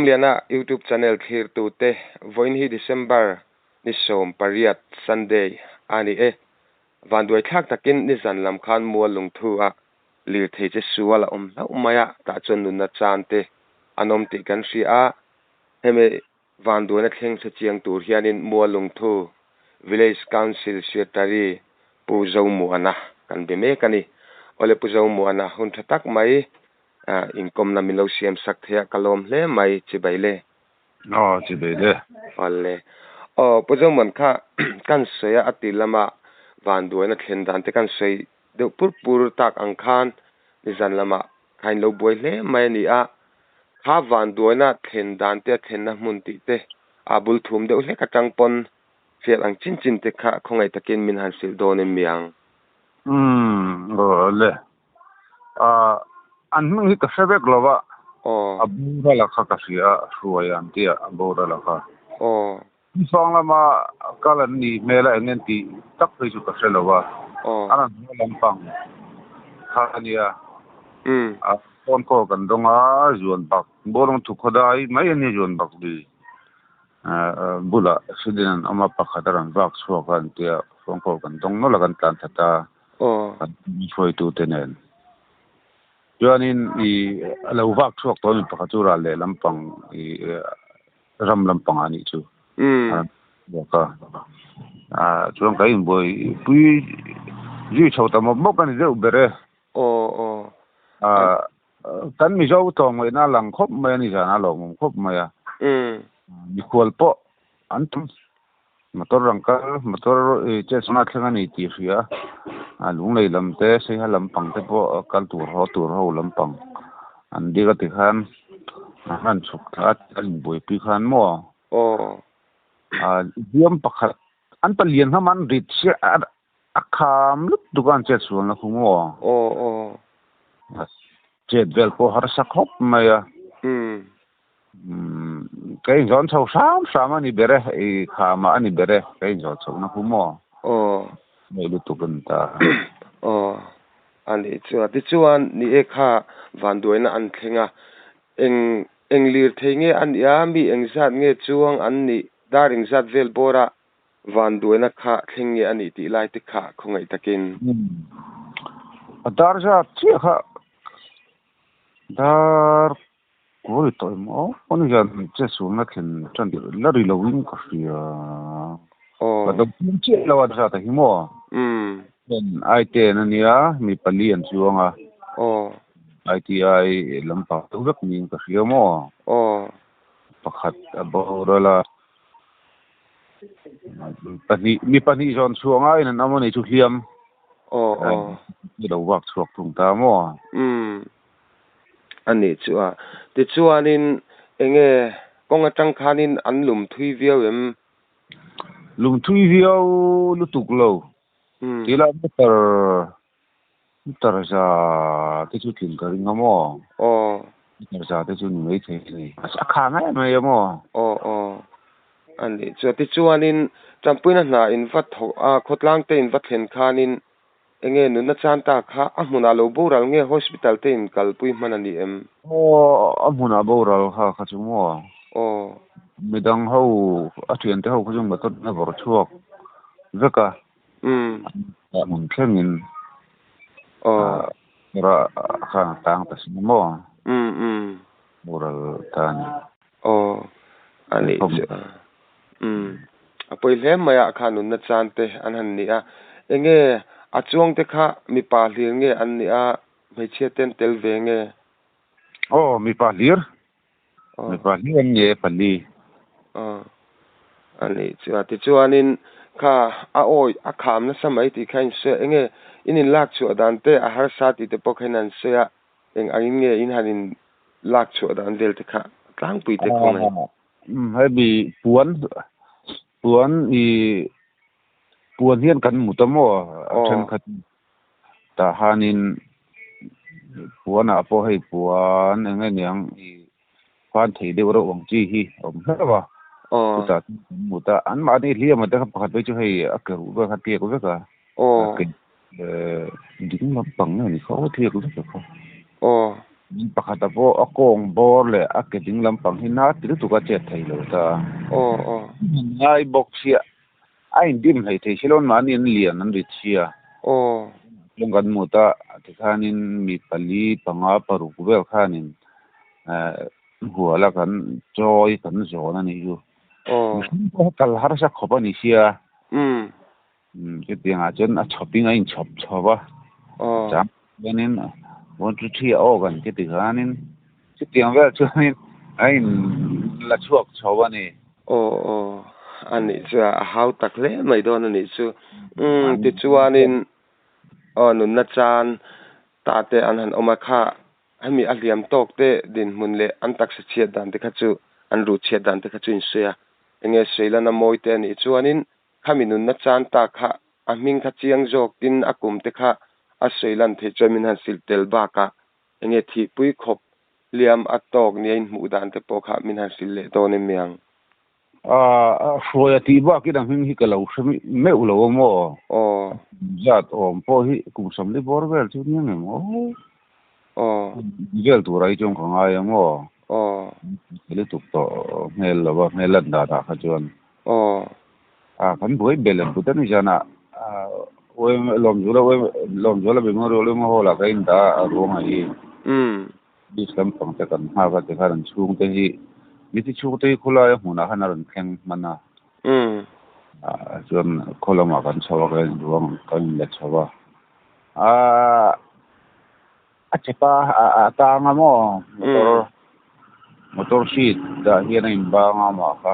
Rumliana YouTube channel thlirtute, vawiin hi December ni 18 Sunday a ni e. Vanduai thlak takin nizan lam khan mual lungthu a lirthei che sual a awm hlauh mai a, tah chuan nunna chan te an awm tih kan hria a. Hemi vanduaina thleng hre chiang tur hianin mual lungthu Village Council Secretary Pu Zomuana kan be mek a ni. Awle Pu Zomuana hun tha tak mai inkawmna min lo siam sak thei a, ka lawm hle mai chibai le. Aw chibai le. Awle. Aw Pu Zomuan kha kan sawi a, a ti lama vanduaina thlen dan te kan sawi deuh pur pur tak ang khan nizan lamah kha in lo buai hle mai a ni a. Kha vanduaina thlen dan te a thlenna hmun tih te a bul thum deuh hlek atang pawn fiat ang chin chin te kha khawngaih takin min han hrilh dawn em mi ang? Umm aw le. Ah an hming hi ka hre vek lo va. Aw. A boral a kha ka hria a, hruai an tia a boral a kha. Aw. Thingfang lama kal an nih hmel a eng en tih tak phei chu ka hre lo a. Aw. An an hma lampang kha a nia. Umm. A phone call kan dawng a, zuan bak bawlung thu khawdai mai a ni zuan bak lui. Bulah accident an awm a, pakhat a rawn vak chhuak a an tia phone call kan dawng nawlh a kan tlan that a. Aw. Kan hruaitute nen. Chuanin i a lo vak chhuak tawh a ni pakhat chu ral leh lampang i ram lampang ah a nih chu. Umm. Bawk a. Ah chuan ka inbuai pui zui chho ta mawp mawp a ni deuh ber e. Aw aw. Ah kan Mizo tlawmngaihna a lang khawp mai a ni zan a lawmawm khawp mai a. Umm. Mikhual pawh an tam Motor rang kal, motor ih chetna thleng a ni tih hria a, lunglei lam te saiha lampang te pawh kal tur haw tur ho lampang an dik a tikhan an han chhuk thla a an inbuaipui khan maw Aw. Ah hliam pakhat an palian hlawm a an rit chiah a a kham lutuk a an chetsualna khu maw Aw aw. Chet vel pawh harsa khawp mai a. Umm. Umm ka inzawn chho hram hram a ni ber e, i khamah a ni ber e, ka inzawn chhohna khu maw? Aw. Ngaih lutuk a ni ta. Aw, a nih chuan tichuan ni e kha vanduaina an thleng a, eng eng lirthei nge a nih a, mi engzat nge chuang an nih, dar engzat vel bawra vanduaina kha thleng nge a nih tih lai te kha khawngaih takin. Umm a dar zat chiah kha dar Kawi tawh em aw pawn hian che sualna thlen tan tirh la ri lo in ka hria. Aw. Ka do chiang chiah lo a zat a hi maw? Umm. Chuan I-ten a nia, mi pali an chuang a. Aw. ITI lampang deuh vek niin ka hria maw? Aw. Pakhat a boral a. Pahnih, mi pahnih zawn chhuah ngaiin an awm a ni chu hliam. Aw aw. Ni lo vak chhuak thung ta maw? Umm. A nih chu a. Tichuanin enge kawng atang khanin an lum thui viau em? Lum thui viau lutuk lo. Tila meter meter za te chu tlin ka ring a maw? Aw. Meter za te chu ni mai thei a ni. A kha mai mai a maw? Aw aw. A nih chu a. Tichuanin Tanpuina hna in va thawk a, khawtlang te in va thlen khanin Enge nunna chan ta kha a hmunah lo boral nge hospital te in kalpui hman a ni em? Aw, a hmunah boral kha kha chu maw? Aw. Midang ho, a thiante ho kha chu motor in a vawrh chhuak vek a. Umm. A hmun thlengin. Aw. Motor ah khan a tang ta sin maw? Umm umm. Boral ta a ni. Aw, a nih chu a. Umm, a pawi hle mai ah kha nunna chan te an han ni a. Enge a chuang te kha mipa hlir nge an nih a, hmeichhia te an tel ve nge? Aw, mipa hlir. Mipa hlir an ni e, pali. Aw, a nih chu a. Tichuanin kha a awi a kham nasa mai tih kha in sawi a, enge in inlak chhuah dan te a harsa tih te pawh kha in han sawi a. Eng angin nge in han in lak chhuah dan vel te kha tlangpui te khaw mai? Umm hemi puan puan i puan hian kan mut a maw a thenkhat tah hanin puanah pawh hei puan eng nge niang i khan thei deuh reuh ang chi hi a awm hlauh a chutah chuan kan mut a anmahni hliam te kha pakhat phei chu hei a ke ruh vel kha tliak vek a ding lampang nge ni kha aw tliak vek a kha. Pakhata pawh a kawng bawr leh a ke ding lampang hi na ti lutuk a chet thei lo ta. Aw aw. Ngai bawk sia a indim hlei thei si lo mahni an lian an rit sia. Aw. Chuan kan mut a tikhanin mi pali panga paruk vel khanin huala kan chawi kan zawn a nih chu. Aw. Mihring pawh kal harsa khawp a ni sia. Umm. Chutiangah chuan a chhawpin a inchhawp chho va, Aw. chang chuanin one two three a aw kan ti tikhanin chutiang vel chuanin a in la chhuak chho a ni. Aw aw a nih chu a hau tak hle mai dawn a nih chu. Umm tichuanin aw nunna chan ta te an han awm a kha hemi a hliam tawk te dinhmun leh an taksa chhiat dan te kha chu an ruh chhiat dan te kha chu insawi a, enge sawi lana mawi te a nih chuanin Khami nunna chan ta kha a hming kha chiang zawkin a kum te kha a sawi lan theih chuan min han silh tel bakah enge thihpui khawp hliam a tawk nia inhmuh dan te pawh kha min han hrilh leh dawn em mai ang. A hruai a tih bakin a hming hi ka lo hre meuh lo a maw? Aw. Zat awm pawh hi kum sawmli bawr vel chu nia ngem aw? Aw. Vel tura hi chuan ka ngai a maw? Aw. Lutuk tawh hmel lo a hmel lan danah kha chuan. Aw. A kan buai bel ang put a ni zan a Lawmzuala Lawmzuala Memorial Yma Hall ah ka in dah a ruang ah hi Beach lampang te kan nghak a tikhan an chhungte hi miti chhungte hi khawlai a hmunah khan a rawn thleng hman a chuan khaw lamah kan chho a kan in ruang kan in let chho a A chepa a tang a maw motor motor seat ah hian a inbang a mah kha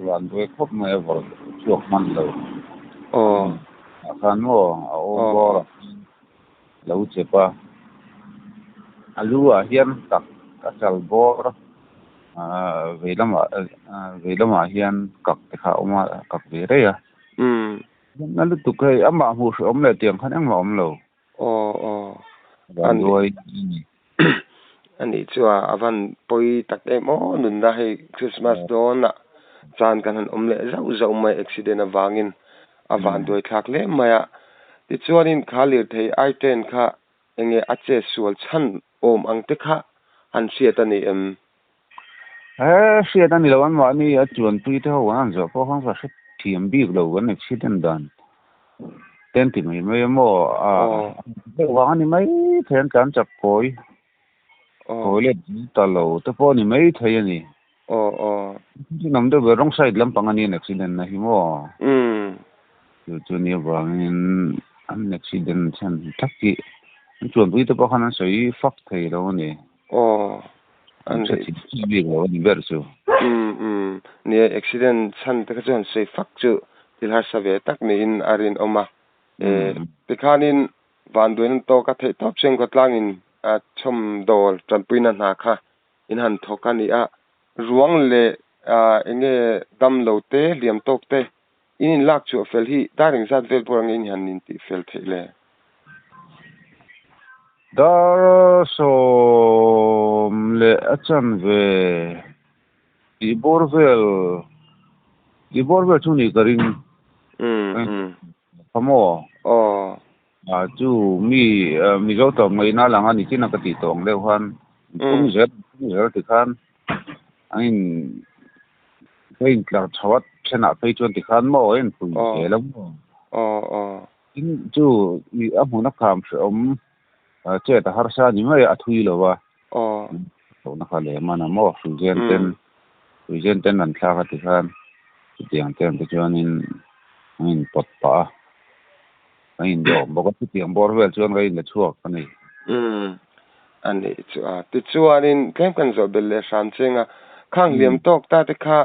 van duai khawp mai a vawrh chhuak hman lo ah khan maw a awm bawr ah khan a lo chep a a lu ah hian tak a chal bawr ah vei lamah vei lamah hian kak te kha a awm a kak ve rei a na lutuk hei amah hmuh hrehawm leh tiang khan engmah a awm lo. Aw aw. Van duai A nih chu a a van pawi tak em aw nunna hei Christmas dawn ah chan kan han awm leh zauh zauh mai accident avangin a van duai thlak hle mai a. Tichuanin kha lirthei I-ten kha enge a che sual chhan awm ang te kha han hriat a ni em? He hriat a ni lo an mahni a chuanpui te ho an han zawh pawh khan ka hre thiam bik lo kan accident dan te an ti mai mai a maw a deuh vang a ni mai thei an tlan chak kawi kawi let ta lo te pawh a ni mai thei a ni. Chu nam deuh ber wrong side lampang a ni an accident na hi maw chu chu ni avangin an accident chhan tak hi an chuanpui te pawh khan an sawi fak thei lo a ni. Aw an hre thim thim bik lo a ni ber chu. Umm umm nia accident chhan te kha chu han sawi fak chu thil harsa ve tak niin a rinawm a. E tikhanin vanduaina tawk a theih tawp chuan khawtlangin a chhawmdawl tanpuina hna kha in han thawk a ni a. Ruang leh enge damlo te hliam tawk te in inlak chhuah fel hi dar engzat vel pawh angin han intih fel theih le? Dar sawm leh a chanve tih bawr vel tih bawr vel chu ni ka ring. Kha maw? Aw. A chu mi Mizo tawp ngaihna lang a ni chin a ka tih tawh ang deuh khan pung zel pung zel ti khan an in ka intlar chho a thenah phei chuan ti khan maw a inpui zel a maw? Aw aw. Tin, chu i a hmun a kham hrehawm chet a harsa ni mai a, a thui lo a. Aw. Hlauhna kha leh man a maw, hruizen ten, hruizen ten an thlak a ti khan chutiang te ang te chuanin an inpawt pah a, an indawm bawk a, chutiang bawr vel chuan ka inla chhuak a ni. Umm, a nih chu a. Tichuanin tlem kan zawh belh leh hram cheng a, khang hliam tawk ta te kha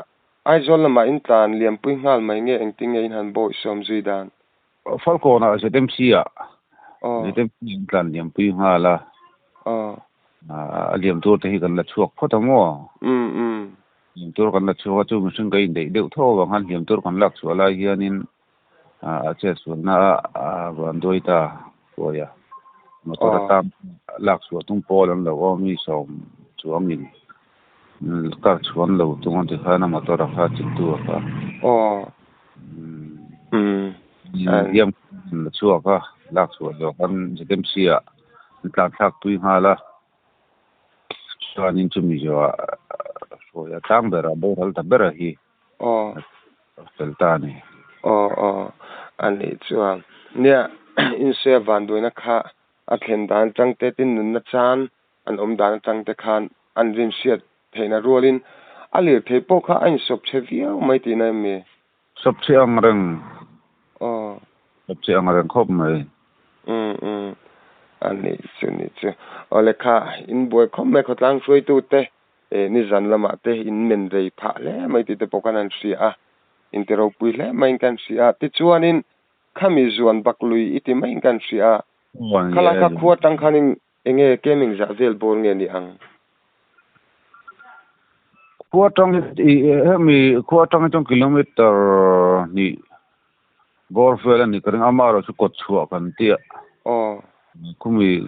Aizawl lamah in tlan liampui nghal mai nge engtin nge in han bawih sawm zui dan? Falkawnah ZMC ah ZMC in tlan liampui nghal a, a liam tur te hi kan la chhuak phawt a maw? Liam tur kan la chhuak a, chu mihring ka indaih deuh tho avang khan liam tur kan lak chhuah lai hianin a chetsualna a van duai ta huai a, motor atan lak chhuah tum pawl an lo awm mi sawm chuangin car chhuan lo tung a ti khan a motor a kha chiktu a kha. Hliam la chhuak a, lak chhuah zawh khan ZMC ah an tlan thlak tui nghal a. Chuanin chumi zawhah hruaia tlang bera boral ta bera hi a fel ta a ni. Aw aw a nih chuan nia insuia vanduaina kha a thlen dan atang te tin nunna chan an awm dan atang te khan an rin hriat theihna rualin a lirthei pawh kha a insawp chhe viau mai tihna em mi? Sawp chhe ang reng. Aw. Sawp chhe ang reng khawp mai. Umm umm a nih chu nih chu. Aw lekha in buai khawp mai khawtlang hruaitu te eh nizan lamah te in men rei phah hle mai tih te pawh khan an hria a, in ti ropui hle maiin kan hria a. Tichuanin khami zuan bak lui i ti maiin kan hria a. Khalai kha khua tang khanin enge keming zah vel bawr nge ni ang? Khua tang hi hemi khua tang hi chuan kilometer hnih bawr vel a ni ka ring a, amaherawh chu kawtchhuah kan tia. Aw. Khumi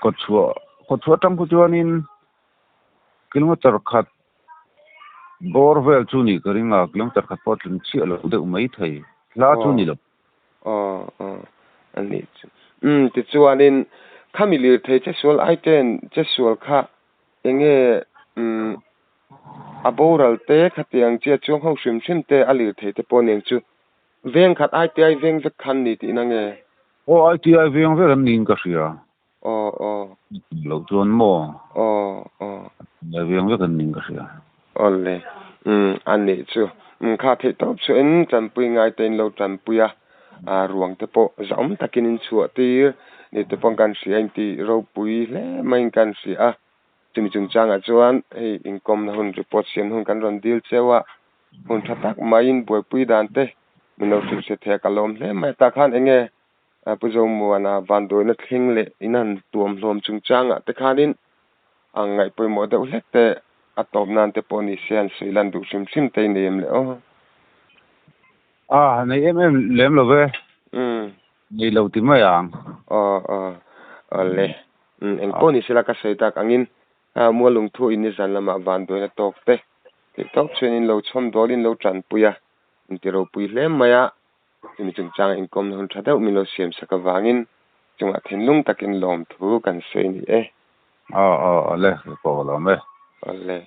kawtchhuah kawtchhuah atang khu chuanin kilometer khat bawr vel chu ni ka ring a, kilometer khat pawh a tling chiah lo deuh mai thei. Hla chu ni lo. Aw aw a nih chu. Umm tichuanin khami lirthei chesual aiten chesual kha enge umm a boral te khatiang chiah chuang ho hrim hrim te a lirthei te pawh nen chu veng khat ITI veng vek khan ni tihna nge? Aw ITI veng vek an niin ka hria. Aw aw. Lo chuan maw? Aw aw. ITI veng vek an niin ka hria. Awle umm a nih chu. Umm kha theih tawp chu in tanpui ngai te in lo tanpui a, a ruang te pawh zahawm takin in chhuah tir ni te pawh kan hria in tih ropui hle maiin kan hria a. Chumi chungchangah chuan hei inkawmna hun report siamna hun kan rawn dil cheu a, hun tha tak maiin buaipui dan te min lo hrilh hre thei a ka lawm hle mai a. Tah khan enge Pu Zomuana vanduaina thleng leh in han tuam hlawm chungchangah te khanin a ngaihpawimawh deuh hlek te a tawp nan te pawh ni se an sawi lan duh hrim hrim te i nei em le aw? A, nei em em lem lo ve. Umm. Nei lo ti mai ang. Aw aw awle. Umm eng pawh ni sela ka sawi tak angin Mualungthu in nizan lamah vanduaina tawk te theih tawp chuan in lo chhawm dawl in lo tanpui a, in ti ropui hle mai a. Chumi chungchanga inkawmna hun tha deuh min lo siam sak avangin chungah thinlung takin lawmthu kan sawi a ni e. Aw aw awle, ka pawh ka lawm e. Awle.